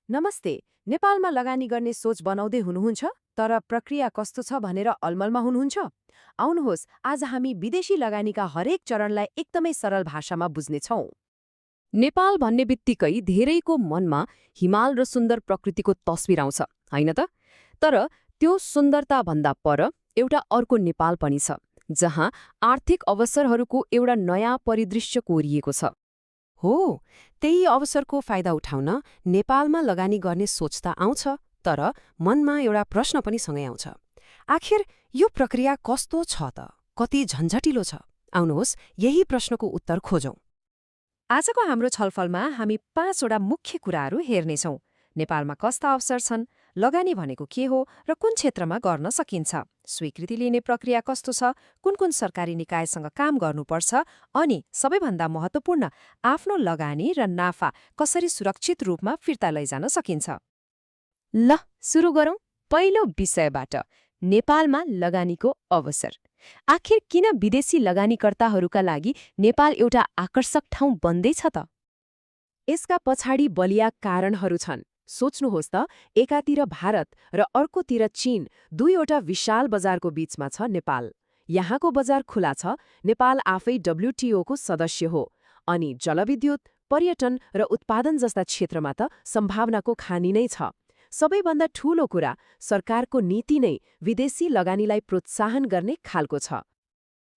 नमस्ते। नेपालमा लगानी गर्ने सोच बनाउँदै हुनुहुन्छ, तर प्रक्रिया कस्तो छ भनेर अलमलमा हुनुहुन्छ? आउनुहोस्, आज हामी विदेशी लगानीका हरेक चरणलाई एकदमै सरल भाषामा बुझ्नेछौँ। नेपाल भन्ने बित्तिकै धेरैको मनमा हिमाल र सुन्दर प्रकृतिको तस्विर आउँछ, होइन त? तर त्यो सुन्दरताभन्दा पर एउटा अर्को नेपाल पनि छ, जहाँ आर्थिक अवसरहरूको एउटा नयाँ परिदृश्य कोरिएको छ। हो, त्यही अवसरको फाइदा उठाउन नेपालमा लगानी गर्ने सोच त आउँछ, तर मनमा एउटा प्रश्न पनि सँगै आउँछ। आखिर यो प्रक्रिया कस्तो छ त? कति झन्झटिलो छ? आउनुहोस्, यही प्रश्नको उत्तर खोजौं। आजको हाम्रो छलफलमा हामी 5वटा मुख्य कुराहरू हेर्नेछौँ। नेपालमा कस्ता अवसर छन्, लगानी भनेको के हो र कुन क्षेत्रमा गर्न सकिन्छ, स्वीकृति लिने प्रक्रिया कस्तो छ, कुन कुन सरकारी निकायसँग काम गर्नुपर्छ, अनि सबैभन्दा महत्त्वपूर्ण, आफ्नो लगानी र नाफा कसरी सुरक्षित रूपमा फिर्ता लैजान सकिन्छ। ल, सुरु गरौँ पहिलो विषयबाट, नेपालमा लगानीको अवसर। आखिर किन विदेशी लगानीकर्ताहरूका लागि नेपाल एउटा आकर्षक ठाउँ बन्दैछ त? यसका पछाडि बलिया कारणहरू छन्। सोच्नुहोस् त, एकातिर भारत र अर्कोतिर चीन, दुईवटा विशाल बजारको बीचमा छ नेपाल। यहाँको बजार खुला छ, नेपाल आफै WTO को सदस्य हो, अनि जलविद्युत, पर्यटन र उत्पादन जस्ता क्षेत्रमा त सम्भावनाको खानी नै छ। सबैभन्दा ठूलो कुरा, सरकारको नीति नै विदेशी लगानीलाई प्रोत्साहन गर्ने खालको छ।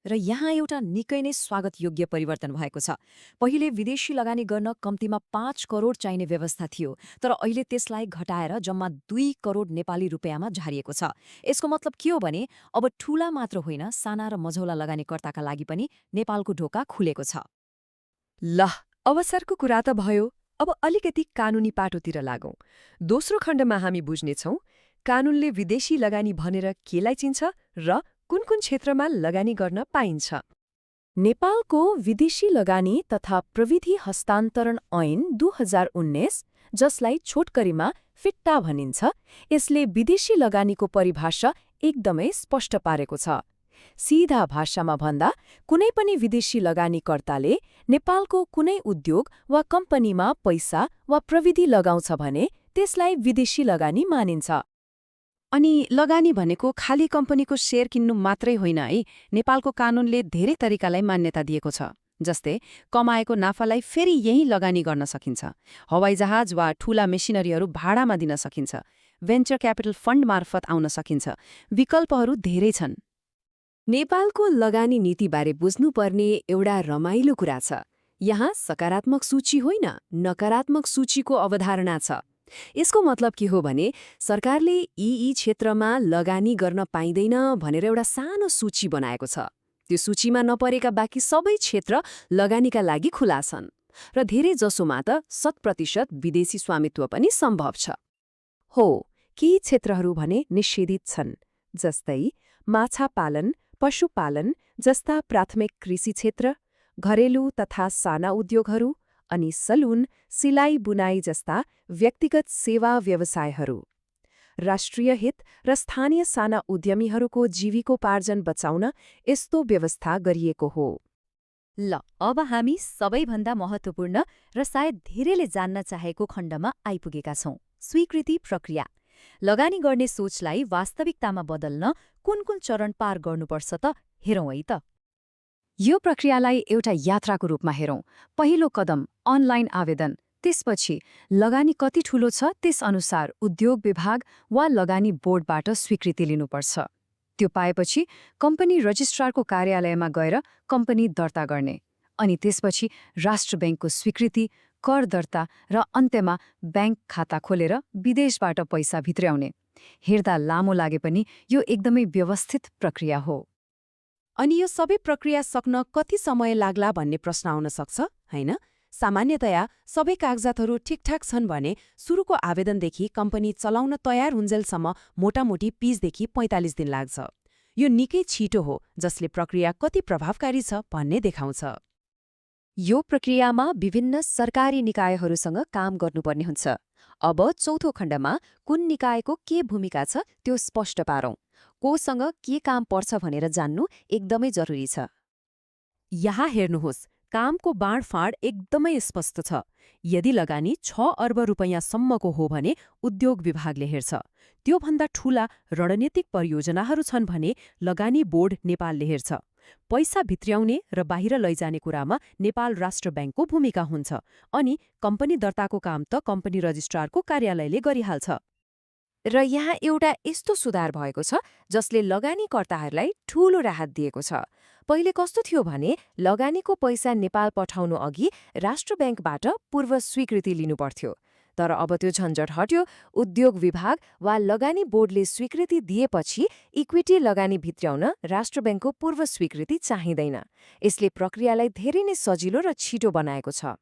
र यहाँ एउटा निकै नै स्वागतयोग्य परिवर्तन भएको छ। पहिले विदेशी लगानी गर्न कम्तीमा 5 करोड चाहिने व्यवस्था थियो, तर अहिले त्यसलाई घटाएर जम्मा 2 करोड नेपाली रुपियाँमा झारिएको छ। यसको मतलब के हो भने अब ठूला मात्र होइन, साना र मझौला लगानीकर्ताका लागि पनि नेपालको ढोका खुलेको छ। ल, अवसरको कुरा त भयो, अब अलिकति कानुनी पाटोतिर लागौं। दोस्रो खण्डमा हामी बुझ्नेछौँ कानुनले विदेशी लगानी भनेर केलाई चिन्छ र कुन कुन क्षेत्रमा लगानी गर्न पाइन्छ। नेपालको विदेशी लगानी तथा प्रविधि हस्तान्तरण ऐन 2019, जसलाई छोटकरीमा फिट्टा भनिन्छ, यसले विदेशी लगानीको परिभाषा एकदमै स्पष्ट पारेको छ। सीधा भाषामा भन्दा, कुनै पनि विदेशी लगानीकर्ताले नेपालको कुनै उद्योग वा कम्पनीमा पैसा वा प्रविधि लगाउँछ भने त्यसलाई विदेशी लगानी मानिन्छ। अनि लगानी भनेको खाली कम्पनीको शेयर किन्नु मात्रै होइन है। नेपालको कानूनले धेरै तरिकालाई मान्यता दिएको छ। जस्तै कमाएको नाफालाई फेरि यही लगानी गर्न सकिन्छ, हवाईजहाज वा ठूला मेसिनरीहरू भाडामा दिन सकिन्छ, भेन्चर क्यापिटल फन्ड मार्फत आउन सकिन्छ। विकल्पहरू धेरै छन्। नेपालको लगानी नीतिबारे बुझ्नुपर्ने एउटा रमाइलो कुरा छ। यहाँ सकारात्मक सूची होइन, नकारात्मक सूचीको अवधारणा छ। यसको मतलब के हो भने सरकारले यी क्षेत्रमा लगानी गर्न पाइँदैन भनेर एउटा सानो सूची बनाएको छ। त्यो सूचीमा नपरेका बाँकी सबै क्षेत्र लगानीका लागि खुला छन्, र धेरै जसोमा त 100% विदेशी स्वामित्व पनि सम्भव छ। हो, केही क्षेत्रहरू भने निषेधित छन्, जस्तै माछा पालन, पशुपालन जस्ता प्राथमिक कृषि क्षेत्र, घरेलु तथा साना उद्योगहरू, अनि सलुन, सिलाई बुनाई जस्ता व्यक्तिगत सेवा व्यवसायहरू। राष्ट्रिय हित र स्थानीय साना उद्यमीहरूको जीविकोपार्जन बचाउन यस्तो व्यवस्था गरिएको हो। ल, अब हामी सबैभन्दा महत्त्वपूर्ण र सायद धेरैले जान्न चाहेको खण्डमा आइपुगेका छौं, स्वीकृति प्रक्रिया। लगानी गर्ने सोचलाई वास्तविकतामा बदल्न कुन कुन चरण पार गर्नुपर्छ त हेरौँ है त। यो प्रक्रियालाई एउटा यात्राको रूपमा हेरौँ। पहिलो कदम अनलाइन आवेदन, त्यसपछि लगानी कति ठूलो छ त्यसअनुसार उद्योग विभाग वा लगानी बोर्डबाट स्वीकृति लिनुपर्छ। त्यो पाएपछि कम्पनी रजिस्ट्रारको कार्यालयमा गएर कम्पनी दर्ता गर्ने, अनि त्यसपछि राष्ट्र बैंकको स्वीकृति, कर दर्ता र अन्त्यमा बैंक खाता खोलेर विदेशबाट पैसा भित्र्याउने। हेर्दा लामो लागे पनि यो एकदमै व्यवस्थित प्रक्रिया हो। अनि यो सबै प्रक्रिया सक्न कति समय लाग्ला भन्ने प्रश्न आउन सक्छ, होइन? सामान्यतया सबै कागजातहरू ठिकठाक छन् भने सुरुको आवेदनदेखि कम्पनी चलाउन तयार हुन्जेलसम्म मोटामोटी 20देखि 45 दिन लाग्छ। यो निकै छिटो हो, जसले प्रक्रिया कति प्रभावकारी छ भन्ने देखाउँछ। यो प्रक्रियामा विभिन्न सरकारी निकायहरूसँग काम गर्नुपर्ने हुन्छ। अब चौथो खण्डमा कुन निकायको के भूमिका छ त्यो स्पष्ट पारौँ। कोसँग के काम पर्छ भनेर जान्नु एकदमै जरुरी छ। यहाँ हेर्नुहोस्, कामको बाँडफाँड एकदमै स्पष्ट छ। यदि लगानी 6 अर्ब रुपैयाँसम्मको हो भने उद्योग विभागले हेर्छ। त्योभन्दा ठूला रणनीतिक परियोजनाहरू छन् भने लगानी बोर्ड नेपालले हेर्छ। पैसा भित्र्याउने र बाहिर लैजाने कुरामा नेपाल राष्ट्र ब्याङ्कको भूमिका हुन्छ, अनि कम्पनी दर्ताको काम त कम्पनी रजिस्ट्रारको कार्यालयले गरिहाल्छ। र यहाँ एउटा यस्तो सुधार भएको छ जसले लगानीकर्ताहरूलाई ठूलो राहत दिएको छ। पहिले कस्तो थियो भने लगानीको पैसा नेपाल पठाउनु अघि राष्ट्र ब्याङ्कबाट पूर्व स्वीकृति लिनुपर्थ्यो। तर अब त्यो झन्झट हट्यो। उद्योग विभाग वा लगानी बोर्डले स्वीकृति दिएपछि इक्विटी लगानी भित्र्याउन राष्ट्र ब्याङ्कको पूर्व स्वीकृति चाहिँदैन। यसले प्रक्रियालाई धेरै नै सजिलो र छिटो बनाएको छ।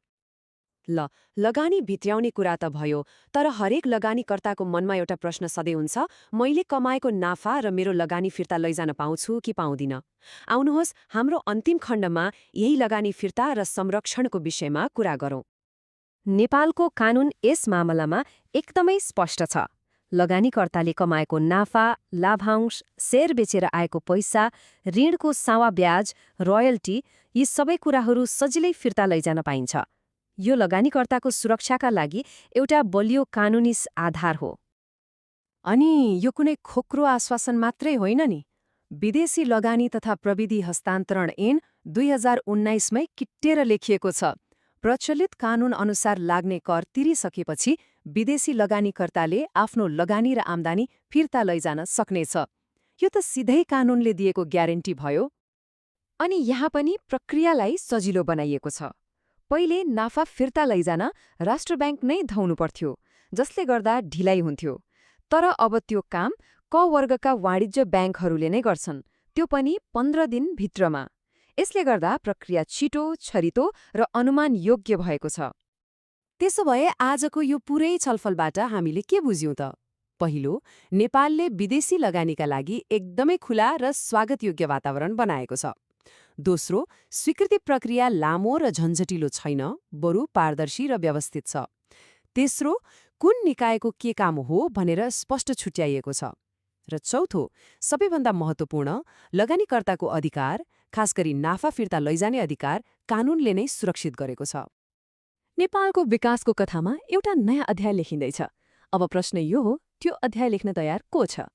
लगानी भित्र्याउने कुरा त भयो, तर हरेक लगानीकर्ताको मनमा एउटा प्रश्न सधैँ हुन्छ, मैले कमाएको नाफा र मेरो लगानी फिर्ता लैजान पाउँछु कि पाउँदिन। आउनुहोस् हाम्रो अन्तिम खण्डमा यही लगानी फिर्ता र संरक्षणको विषयमा कुरा गरौँ। नेपालको कानून यस मामलामा एकदमै स्पष्ट छ। लगानीकर्ताले कमाएको नाफा, लाभांश, शेयर बेचेर आएको पैसा, ऋणको सावा ब्याज, रोयल्टी यी सबै कुराहरू सजिलै फिर्ता लैजान पाइन्छ। यो लगानीकर्ताको सुरक्षाका लागि एउटा बलियो कानूनी आधार हो। अनि यो कुनै खोक्रो आश्वासन मात्रै होइन नि। विदेशी लगानी तथा प्रविधि हस्तान्तरण ऐन 2019मै किट्टेर लेखिएको छ। प्रचलित कानून अनुसार लाग्ने कर तिरिसकेपछि विदेशी लगानीकर्ताले आफ्नो लगानी र आम्दानी फिर्ता लैजान सक्नेछ। यो त सिधै कानूनले दिएको ग्यारेन्टी भयो। अनि यहाँ पनि प्रक्रियालाई सजिलो बनाइएको छ। पहिले नाफा फिर्ता लैजान राष्ट्र ब्याङ्क नै धाउनु पर्थ्यो, जसले गर्दा ढिलाइ हुन्थ्यो। तर अब त्यो काम क वर्गका वाणिज्य ब्याङ्कहरूले नै गर्छन्, त्यो पनि 15 दिन भित्रमा। यसले गर्दा प्रक्रिया छिटो, छरितो र अनुमान योग्य भएको छ। त्यसो भए आजको यो पुरै छलफलबाट हामीले के बुझ्यौं त? पहिलो, नेपालले विदेशी लगानीका लागि एकदमै खुला र स्वागतयोग्य वातावरण बनाएको छ। दोस्रो, स्वीकृति प्रक्रिया लामो र झन्झटिलो छैन, बरु पारदर्शी र व्यवस्थित छ। तेस्रो, कुन निकायको के काम हो भनेर स्पष्ट छुट्याइएको छ। र चौथो, सबैभन्दा महत्त्वपूर्ण, लगानीकर्ताको अधिकार, खासगरी नाफा फिर्ता लैजाने अधिकार कानूनले नै सुरक्षित गरेको छ। नेपालको विकासको कथामा एउटा नयाँ अध्याय लेखिँदैछ। अब प्रश्न यो हो, त्यो अध्याय लेख्न तयार को छ?